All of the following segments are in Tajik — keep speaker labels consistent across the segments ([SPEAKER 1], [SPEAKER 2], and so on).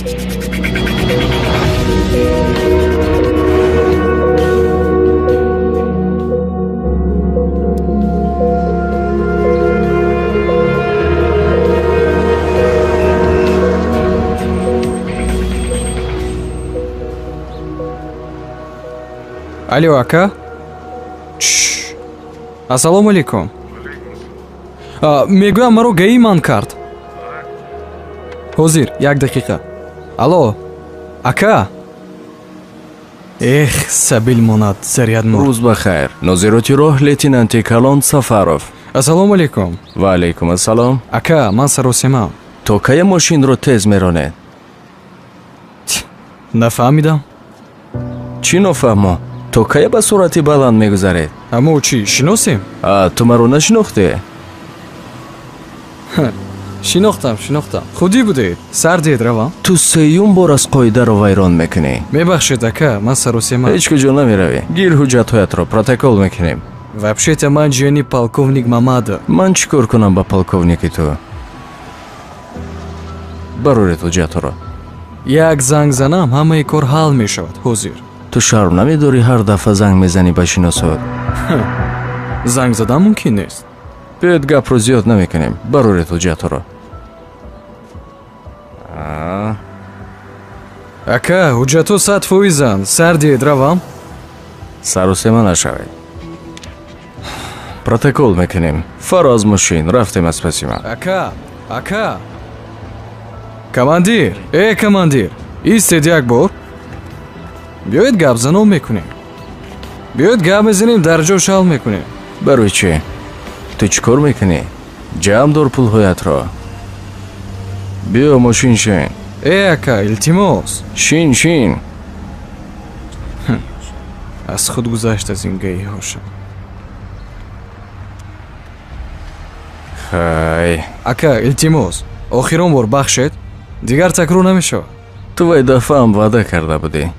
[SPEAKER 1] Алло, ака? Ассалому алейкум. Мегӯям, маро ГАИ ман кард. Ҳозир, як дақиқа. Алло, ака? Эх, сабил монад, заряд мурд.
[SPEAKER 2] Рӯз ба хайр. Нозироти роҳ лейтенанти калон Сафаров.
[SPEAKER 1] Ассалому алейкум.
[SPEAKER 2] Ва алейкум ассалом.
[SPEAKER 1] Ака, ман саросемам.
[SPEAKER 2] То кая мошинро тез меронед?
[SPEAKER 1] Нафаҳмидам.
[SPEAKER 2] Чӣ нофаҳмо? То кая ба суръати баланд мегузаред?
[SPEAKER 1] Аммо чӣ, шиносем?
[SPEAKER 2] Ту маро нашинохтӣ?
[SPEAKER 1] Шинохтам, шинохтам. Худӣ будед, сар диҳед, равам.
[SPEAKER 2] Ту сеюм бор аз қоидаро вайрон мекунӣ.
[SPEAKER 1] Мебахшед, ака, ман саросема.
[SPEAKER 2] Ҳеҷ куҷо намеравӣ. Гир ҳуҷҷатҳоятро, протокол мекунем.
[SPEAKER 1] Вообще-то ман ҷияни полковник Мамадов.
[SPEAKER 2] Ман чӣ кор кунам ба полковники ту? Бароред ҳуҷҷатҳоро.
[SPEAKER 1] Як занг занам, ҳамаи кор ҳал мешавад. Ҳозир.
[SPEAKER 2] Ту шарм намедорӣ ҳар дафъа занг мезанӣ ба шиносот?
[SPEAKER 1] Занг задан мумкин нест.
[SPEAKER 2] Биёед гапро зиёд намекунем. Бароред ҳуҷҷатҳоро.
[SPEAKER 1] Ака, ҳуҷҷатҳо 100%-анд. Сар диҳед, равам.
[SPEAKER 2] Сарусема нашавед. Протокол мекунем. Фаро аз мошин, рафтем аз паси ман.
[SPEAKER 1] Ака, ака. Командир, э командир, истед як бор. Биёед гапзанон мекунем. Биёед гап мезанем, дар ҷо шал мекунем.
[SPEAKER 2] Барои чӣ? Ту чӣ кор мекунӣ? Ҷамъ дор пулҳоятро. Биё мошин шин.
[SPEAKER 1] Э ака, илтимос.
[SPEAKER 2] Шин, шин.
[SPEAKER 1] Аз худ гузашт аз ин гаиҳошам.
[SPEAKER 2] Хай.
[SPEAKER 1] Ака, илтимос. Охирон бор бахшед. Дигар такрор намешавад.
[SPEAKER 2] Ту вай дафъаам ваъда карда будӣ.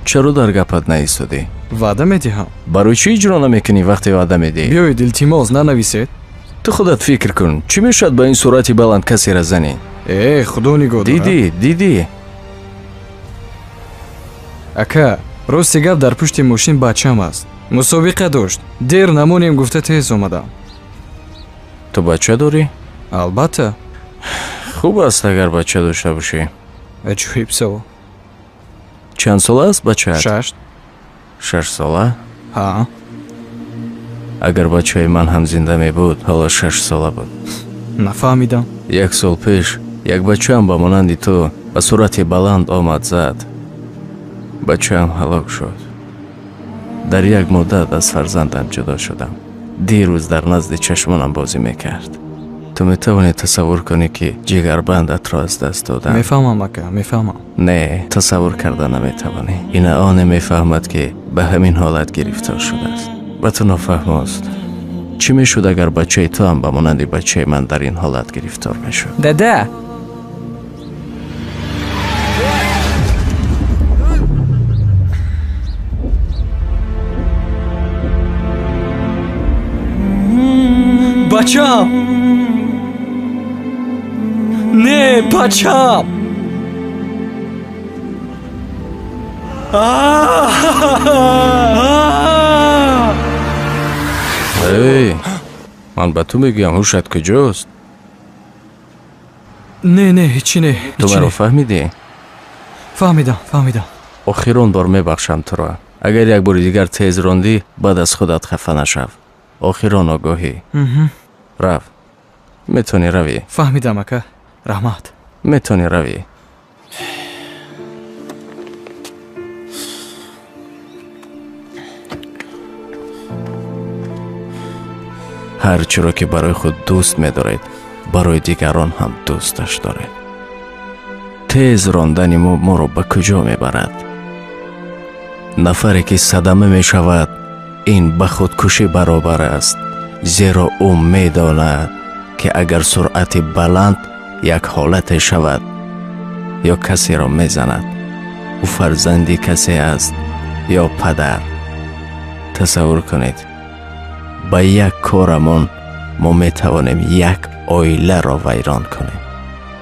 [SPEAKER 2] Чаро дар гапат наистодӣ?
[SPEAKER 1] Ваъда медиҳам.
[SPEAKER 2] Барои чӣ иҷро намекунӣ вақте ваъда медиҳӣ?
[SPEAKER 1] Биёед, илтимос, нанависед.
[SPEAKER 2] Ту худат фикр кун, чӣ мешавад ба ин суръати баланд касеро занӣ?
[SPEAKER 1] Э, худо нигоҳ дорад.
[SPEAKER 2] Дидӣ, дидӣ.
[SPEAKER 1] Ака, рости гап, дар пушти мошин бачам аст. Мусобиқа дошт. Дер намонем гуфта тез омадам.
[SPEAKER 2] Ту бача дорӣ?
[SPEAKER 1] Албатта.
[SPEAKER 2] Хуб аст агар бача дошта бошӣ.
[SPEAKER 1] Аҷоиб савол.
[SPEAKER 2] Чанд сола аст бачаат?
[SPEAKER 1] 6.
[SPEAKER 2] 6 сола?
[SPEAKER 1] Ҳа.
[SPEAKER 2] Агар бачаи ман ҳам зинда мебуд, ҳоло 6 сола буд.
[SPEAKER 1] Нафаҳмидам.
[SPEAKER 2] Як сол пеш як бачаам ба монанди ту ба суръати баланд омад зад. Бачаам ҳалок шуд. Дар як муддат аз фарзандам ҷудо шудам. Дирӯз дар назди чашмонам бозӣ мекард. Ту метавонӣ тасаввур кунӣ, ки ҷигарбандатро аз даст додам?
[SPEAKER 1] Мефаҳмам, ака, мефаҳмам.
[SPEAKER 2] Не, тасаввур карда наметавонӣ. Ина оне мефаҳмад, ки ба ҳамин ҳолат гирифтор шудааст. Ба ту нофаҳмост. Чӣ мешуд, агар бачаи ту ҳам ба монанди бачаи ман дар ин ҳолат гирифтор мешуд?
[SPEAKER 1] Дада! Бачам! Не, бачам!
[SPEAKER 2] Эй, ман ба ту мегӯям, ҳушат куҷост?
[SPEAKER 1] Не, не, ҳечи не.
[SPEAKER 2] Ту маро фаҳмидӣ?
[SPEAKER 1] Фаҳмидам, фаҳмидам.
[SPEAKER 2] Охирон бор мебахшам туро. Агар як бори дигар тез рондӣ, баъд аз худат хафа нашав. Охирон огоҳӣ. Рав. Метавонӣ равӣ.
[SPEAKER 1] Фаҳмидам, ака. Раҳмат.
[SPEAKER 2] Метавонӣ равӣ. Ҳар чиро ки барои худ дӯст медоред, барои дигарон ҳам дӯсташ доред. Тез рондани мо моро ба куҷо мебарад? Нафаре ки садама мешавад, ин ба худкушӣ баробар аст, зеро ӯ медонад, ки агар суръати баланд як ҳолате шавад ё касеро мезанад, ӯ фарзанди касе аст ё падар. Тасаввур кунед, ба як корамон мо метавонем як оиларо вайрон кунем.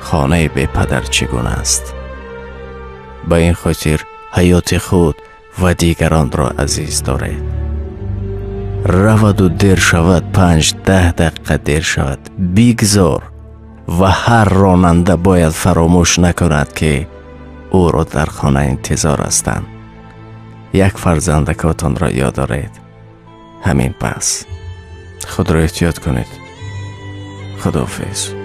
[SPEAKER 2] Хонаи бепадар чӣ гуна аст? Ба ин хотир ҳаёти худ ва дигаронро азиз доред. Раваду дер шавад, 5-10 дақиқа дер шавад, бигзор. Ва ҳар ронанда бояд фаромӯш накунад, ки ӯро дар хона интизор ҳастанд. Як фарзандакотонро ёд доред. Ҳамин пас. Худро эҳтиёт кунед. Худоҳофиз.